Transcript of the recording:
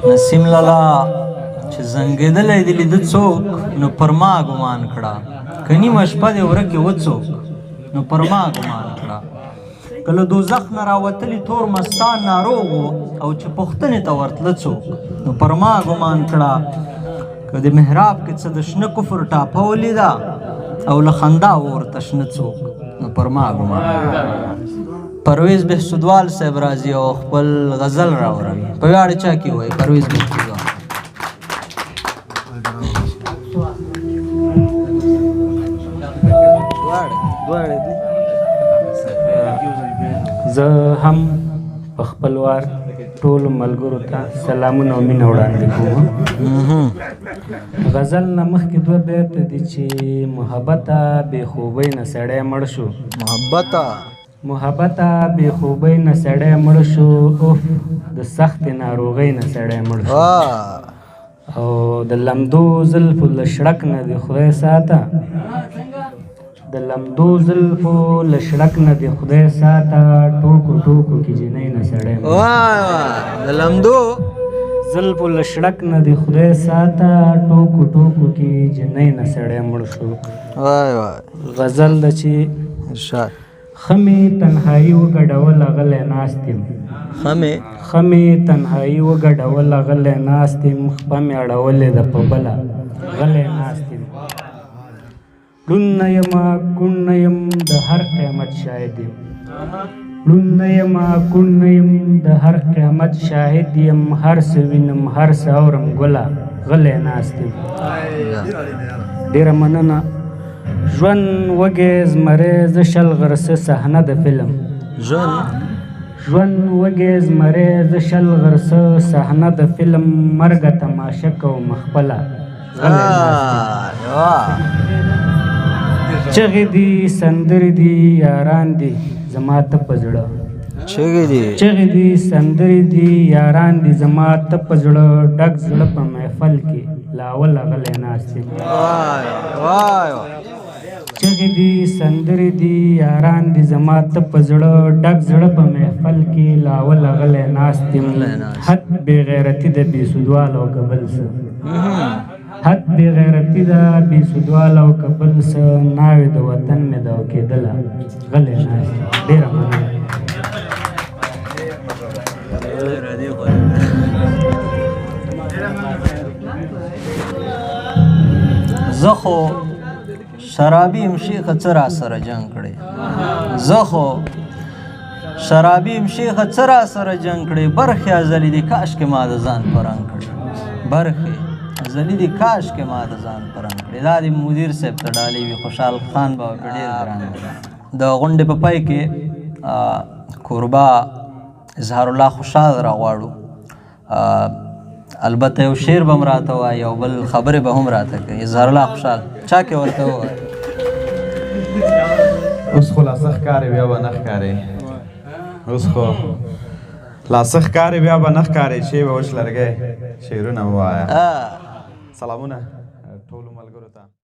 نسیم لالا چې زنګېدلی دې لیده څوک نو پر ما ګمان کړه، که نیمه شپه دې ورکې وڅوک نو پر ما ګمان کړه. که له دوزخ نه راوتلي تور مستان ناروغ وو او چې پوښتنې ته ورتله څوک نو پر ما ګمان کړه. که د محراب کې څه د شنه کفر ټاپه ولیده او له خندا ورته شنه څوک نو پر ما ګمان کړه. پرویز بهسودوال صاحب راځي او خپل غزل راوروي. په ویاړ چا کې وایي پرویز بهسودوال. دواړه دي. زه هم په خپل وار ټولو ملګرو ته سلامونه او مینه وړاندې کوم. غزل نه مخکې دوه بیته دي چې محبته بې خوبۍ نه سړی مړ شو، محبته بې خوبۍ نه سړی مړ شو، اوف د سختې ناروغۍ نه سړی مړ شو. او د لمدو زلفو له شړک نه دې خدای ساته، د لمدو زلفو له شړک نه دې خدای ساته، ټوکو ټوکو کې جینۍ نه سړی مړ شو. د لمدو زلفو له شړک نه دې خدای ساته، ټوکو ټوکو کې جینۍ نه سړی مړ شو. غزل ده چې ارشاد. ښه مې تنهایی وګډوله غلی ناست یم، ښه مې تنهایی وګډوله غلی ناست یم، خپه مې اړولې ده په بله غلی ناست یم. ړوند نه یمه کوڼ نه یم د هر قیامت شاهد یم، ړوند نه یمه کوڼ نه یم د هر قیامت شاهد یم، هر څه وینم هر څه اورم ګله غلی ناست یم. ډېره مننه. ژوند وږی زمری زه شل غرسه صحنه د فلم، ژوند وږی زمری زه شل غرسه صحنه د فلم، مرګه تماشه کوم خپله غلی ناست یم. چغې دي سندرې دي یاران دي زما ته په زړه، چغې دي سندرې دي یاران دي زما ته په زړه، ډک زړه په محفل کې لا اوله غلی ناست یم. چغې دي سندرې دي یاران دي زما ته په زړه، ډک زړه په محفل کې لا اوله غلی ناست یم. حد بې غیرتي ده بې سودواله او که بل څه، حد بې غیرتي ده بې سودواله او که بل څه، ناوې د وطن مې داو کېدله غلی ناست یم. ډېره مننه. زه خو شرابي یم شیخه څه را سره جنګ کړې، زه خو شرابي یم شیخه څه را سره جنګ کړې، برخې ازلي دي کاش کې ما د ځان په رنګ کړې، برخې ازلي دي کاش کې ما د ځان په رنګ کړې. دا د مدیر صاحب ته ډالۍ وي، خوشحال خان به په ډېر ګران دی. د غونډې په پای کې کوربه اظهار الله خوشحال راغواړو. البته یو شعر به هم راته وایي او بل خبرې به هم راته کوي. اظهار الله خوشحال چا کې ورته ووایي؟ اوس خو لا څه ښکارې بیا به نه ښکارې، اوس خو لا څه ښکارې بیا به نه ښکارې، شی به وچ لرګی شعرونه ووایه. سلامونه.